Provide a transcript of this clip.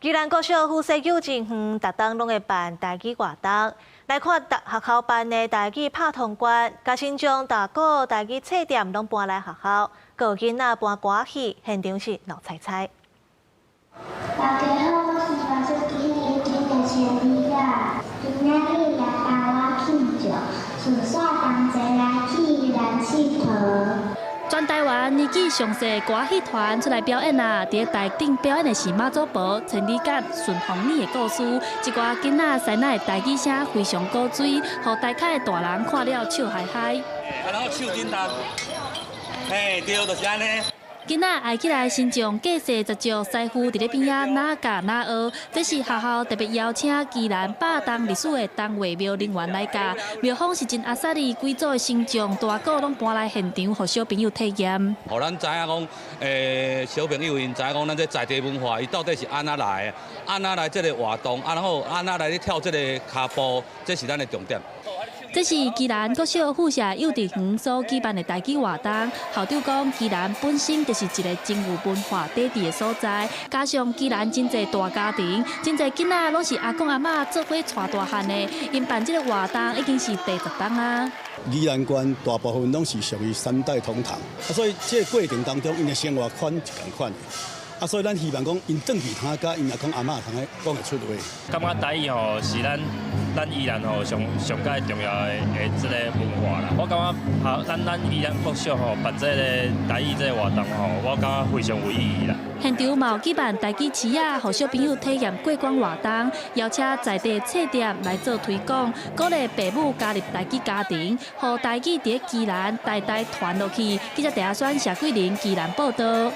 宜蘭國小附設幼稚園，逐冬攏會辦台語活動。來看逐學校辦的台語拍通關，共新將大鼓、台語冊店攏搬來學校，閣有囡仔搬歌戲，現場是鬧彩彩。大家好，我是白雪今日的千里雅，今仔日來幫我慶祝，自細同齊來去宜蘭𨑨迌。全台灣年紀上細歌戲團出來表演啦！佇咧台頂表演的是媽祖婆、千里甲順風耳的故事，一寡囡仔師奶的台語聲非常古錐，予台下的大人看了笑嗨嗨。啊，然後手震動，嘿，對，就是按呢。囡仔愛起來，身上架勢十足，師傅佇咧邊仔哪教哪學。這是學校特別邀請宜蘭百冬歷史的東岳廟人員來教。廟方是真阿薩利，規組的神將大鼓攏搬來現場，予小朋友體驗。予咱知影講，小朋友𪜶知影講，咱這在地文化，伊到底是按怎來的？按怎來這个活動？啊，然後按怎來咧跳這个跤步？這是咱的重點。這是宜蘭國小附設幼稚園所舉辦的台語活動。校長講，宜蘭本身就是一个真有文化底蘊的所在，加上宜蘭真濟大家庭，真濟囡仔攏是阿公阿嬤做伙帶大漢的，𪜶辦這个活動已經是第十冬啊。宜蘭縣大部分攏是屬於三代同堂，啊，所以這个過程當中，𪜶的生活圈是仝款的。啊，所以咱希望講，𪜶轉去通佮𪜶阿公阿嬤通會講會出話。感覺台語吼是咱宜蘭吼上上蓋重要的這个文化啦。我感覺哈，咱宜蘭國小吼辦這个台語這个活動吼，我感覺非常有意義啦。現場嘛有舉辦台語市仔，予小朋友體驗過關活動，邀請在地冊店來做推廣，鼓勵父母加入台語家庭，予台語佇宜蘭代代傳落去。記者鄭阿選、謝桂玲宜蘭報道。